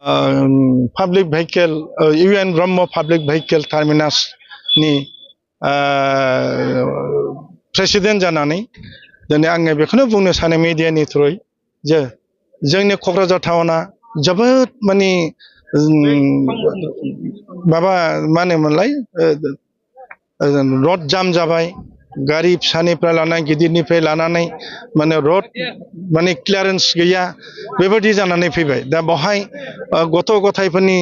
public vehicle UN Brahma public vehicle terminus नि president जानानै दिनै आङो बेखौनो बुंनो सानो मिडियानि थ्रुयै जे जोंनि क'क्राझार टाउना जोबोद माने माबा मा होनोमोनलाय रड जाम जाबाय गारि फिसानिफ्राय लानानै गिदिरनिफ्राय लानानै माने रड माने क्लियारेन्स गैया बेबायदि जानानै फैबाय दा बेवहाय गथ' गथायफोरनि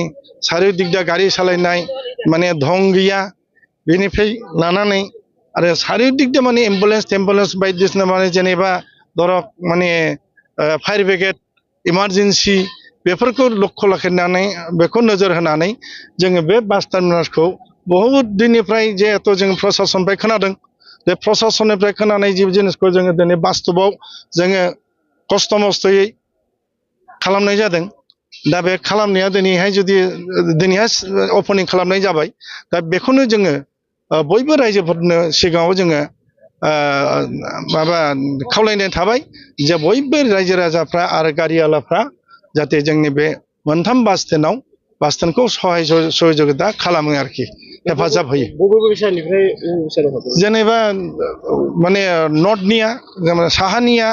सारिदिगदा गारि सालायनाय माने धं गैया बेनिफ्राय लानानै आरो सारिदिगदा माने एम्बुलेन्स बायदिसिना माने जेनेबा धरक माने फायर ब्रिगेड इमारजेन्सि बेफोरखौ लक्ष्य लाखिनानै बेखौ नोजोर होनानै जोङो बे बास टार्मिनासखौ बहुत दिननिफ्राय जिहेतु जों प्रशासननिफ्राय खोनादों बे प्रशासननिफ्राय खोनानाय जि जिनिसखौ जोङो दिनै बास्तबाव जोङो खस्थ' मस्थ'यै खालामनाय जादों दा बे खालामनाया दिनैहाय जुदि दिनैहाय अपेनिं खालामनाय जाबाय दा बेखौनो जोङो बयबो रायजोफोरनो सिगाङाव जोङो माबा खावलायनाय थाबाय जे बयबो रायजो राजाफ्रा आरो गारियालाफ्रा जाहाथे जोंनि बे मोनथाम बास स्टेन्डखौ सहाय सहयोगिता खालामो आरोखि हेफाजाब होयो जेनेबा माने नर्थनिया साहानिया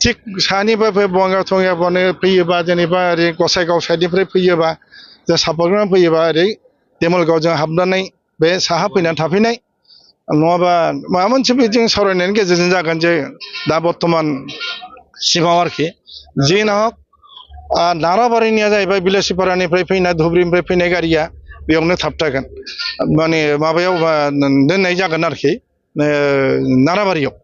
थिग साहानिफ्राय बङाइगाव फैयोबा जेनेबा ओरै गसाइगाव साइडनिफ्राय फैयोबा जे सापागुरिनिफ्राय फैयोबा ओरै देमलगावजों हाबनानै बे साहा फैनानै थाफैनाय नङाबा माबा मोनसे बिदिजों सावरायनायनि गेजेरजों जागोन जे दा बर्थमान सिगाङाव आरोखि जेनाव नाराबारिनिया जाहैबाय बिलासिपारानिफ्राय फैनाय धुबुरीनिफ्राय फैनाय गारिया बेयावनो थाबथागोन माने माबायाव दोननाय जागोन आरोखि नाराबारियाव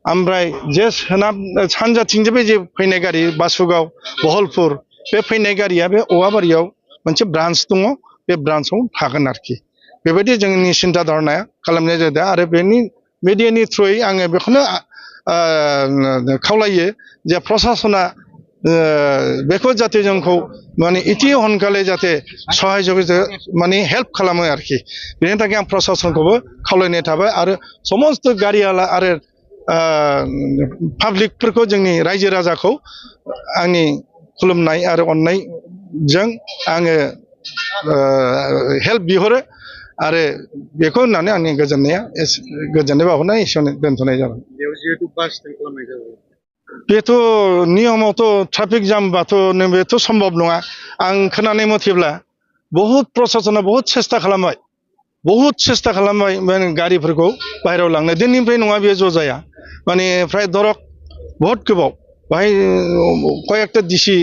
ओमफ्राय जे सोनाब सानजाथिंजाय जे फैनाय गारि बासुगाव बहलपुर बे फैनाय गारिया बे औवाबारियाव मोनसे ब्रान्स दङ बे ब्रान्सआव थागोन आरोखि बेबायदि जोंनि सिन्था धारनाया खालामनाय जादों आरो बेनि मिडियानि थ्रुयै आङो बेखौनो खावलायो जे प्रशासना बेखौ जाहाथे जोंखौ माने इति हनखालि जाहाथे सहाय जगिता माने हेल्प खालामो आरोखि बेनि थाखाय आं प्रशासनखौबो खावलायनाय थाबाय आरो समस्त गारियाला आरो पाब्लिकफोरखौ जोंनि रायजो राजाखौ आंनि खुलुमनाय आरो अननायजों आङो हेल्प बिहरो आरो बेखौ होननानै आंनि गोजोननाय बावहरनाय एसेयावनो दोनथ'नाय जाबाय बेथ' नियमावथ' ट्राफिक जामबाथ' बेथ' सम्भब नङा आं खोनानाय मथेब्ला बहुत प्रशासना बहुत सेस्था खालामबाय माने गारिफोरखौ बाहेरायाव लांनो दिननिफ्राय नङा बेयो ज' जाया माने फ्राय धरक बहुत गोबाव बाहाय कयेकटा डिसि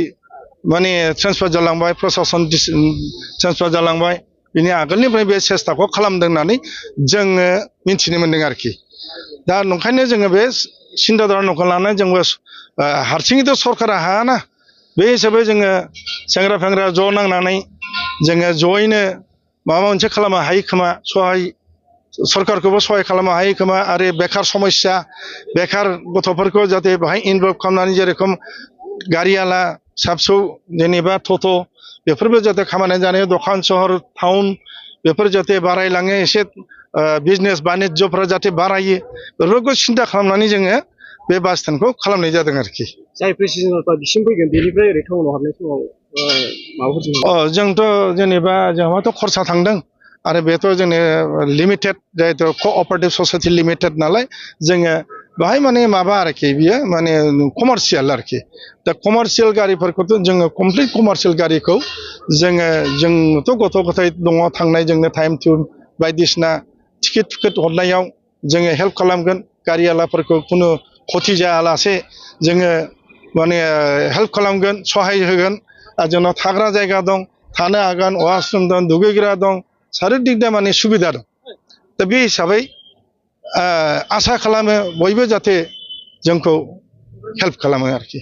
माने ट्रेन्सफार जालांबाय प्रशासन ट्रेन्सफार जालांबाय बिनि आगोलनिफ्राय बे सेस्थाखौ खालामदों होननानै जोङो मिथिनो मोन्दों आरोखि दा नंखायनो जोङो बे सिन्था धारनाखौ लानानै जोंबो हारसिङैथ' सरकारा हायाना बे हिसाबै जोङो सेंग्रा फेंग्रा ज' नांनानै जोङो जयैनो माबा मोनसे खालामनो हायो खोमा सहाय सरकारखौबो सहाय खालामनो हायो खोमा आरो बेखार समस्या बेखार गथ'फोरखौ जाहाथे बाहाय इनभल्भ खालामनानै जेरेखम गारियाला फिसा फिसौ जेनेबा टट' बेफोरबो जाहाथे खामानि जानाय दखान सहर टाउन बेफोर जाहाथे बारायलाङो एसे बिजनेस बानिज्यफ्रा जाहाथे बारायो बेफोरखौ सिन्था खालामनानै जोङो बे बास स्टेन्डखौ खालामनाय जादों आरोखि जाय प्रेसिडेन्टआ बिसिम फैगोन बेनिफ्राय ओरै टाउनाव हाबनाय समाव माबाफोर जोंथ' जेनेबा जोंहाथ' खरसा थांदों आरो बेथ' जोंनि लिमिटेड जिहेतु क'अपारेटिभ ससाइटि लिमिटेड नालाय जोङो बाहाय माने माबा आरोखि बियो माने कमार्शियेल आरोखि दा कमार्शियेल गारिफोरखौथ' जोङो कमप्लिट कमार्शियेल गारिखौ जोंथ' गथ' गथाय दङ थांनाय जोंनो टाइम टु बायदिसिना टिकेट हरनायाव जोङो हेल्प खालामगोन गारियालाफोरखौ खुनु खथि जायालासे जोङो माने हेल्प खालामगोन सहाय होगोन आरो जोंनाव थाग्रा जायगा दं थानो हागोन वाशरुम दं दुगैग्रा दं सारिदिगदा माने सुबिदा दं दा बे हिसाबै आसा खालामो बयबो जाहाथे जोंखौ हेल्प खालामो आरोखि